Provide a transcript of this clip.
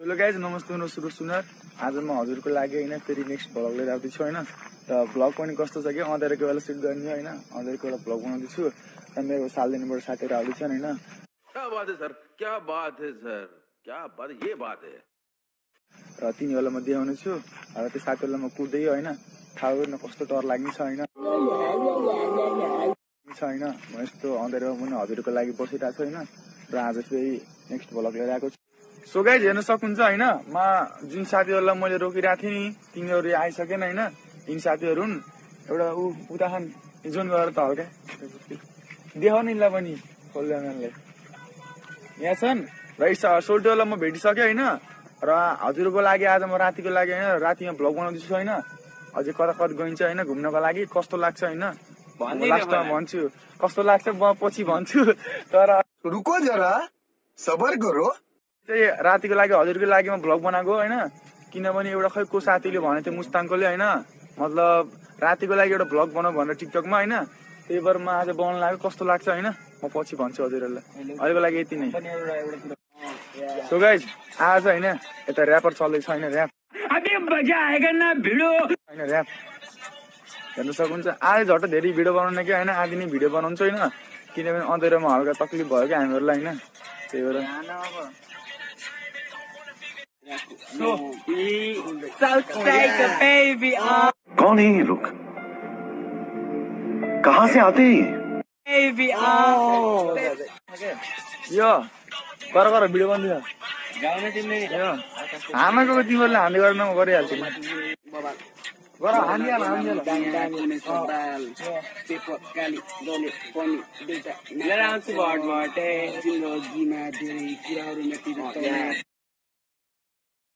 Hello guys, नमस्ते। म सुरज सुनार। आज म हजुरको लागि होइन फेरि नेक्स्ट भ्लग लिएर आउँदैछु होइन। र भ्लग पनि कस्तो छ कि अँध्यारोको बेला सुट गर्ने होइन, अँध्यारोको बेला भ्लग बनाउँदैछु। र मेरो सालदिनबाट साथीहरू आउँदैछन् होइन। क्या बात है सर, क्या बात है सर, क्या बात, ये बात है। र तिनी बेला म देखाउने छु। र त्यो साथीहरूलाई म कुद्दै होइन, थाहा गर्न कस्तो डर लाग्ने छ होइन। म यस्तो अँध्यारोमा पनि हजुरको लागि बसिरहेको छु होइन। र आज फेरि नेक्स्ट भ्लग लिएर आएको छु। सो गाइज, हेर्न सक्नुहुन्छ होइन, म जुन साथीहरूलाई मैले रोकिरहेको थिएँ नि, तिनीहरू आइसकेन होइन। तिन साथीहरू हुन्। एउटा उता खान जोन गरेर त हल्का देखाउ नि ल पनि खोल्दालाई यहाँ छन्। र सोल्टोलाई म भेटिसकेँ होइन। र हजुरको लागि आज म रातिको लागि होइन, रातिमा भ्लग बनाउँदैछु होइन। अझै कता कता गइन्छ होइन घुम्नको लागि। कस्तो लाग्छ होइन लास्टमा भन्छु, कस्तो लाग्छ म पछि भन्छु। तर रुको जरा सबर करो। चाहिँ रातिको लागि हजुरको लागि म भ्लग बनाएको होइन। किनभने एउटा खै को साथीले भनेको थियो मुस्ताङकोले होइन, मतलब रातिको लागि एउटा भ्लग बनाऊ भनेर टिकटकमा होइन। त्यही भएर म आज बनाउनु लाग्यो। कस्तो लाग्छ होइन म पछि भन्छु हजुरहरूलाई। अहिलेको लागि यति नै। सो गाइज, आज होइन यता ऱ्यापर चल्दैछ होइन, ऱ्याप होइन ऱ्याप हेर्नु सक्नुहुन्छ। आज झट्ट धेरै भिडियो बनाउनु कि होइन, आज नै भिडियो बनाउँछु होइन। किनभने अँध्यारोमा हल्का तक्लिफ भयो क्या हामीहरूलाई होइन, त्यही भएर। कौन है ये लोग, कहाँ से आते हैं यो गर गर भिडियो बनिदियो। आमाको तिमीहरूले हामीले गरेर म गरिहाल्छु। गर लिएर आउँछु भटभटे जिन्दगीमा धेरै कुराहरू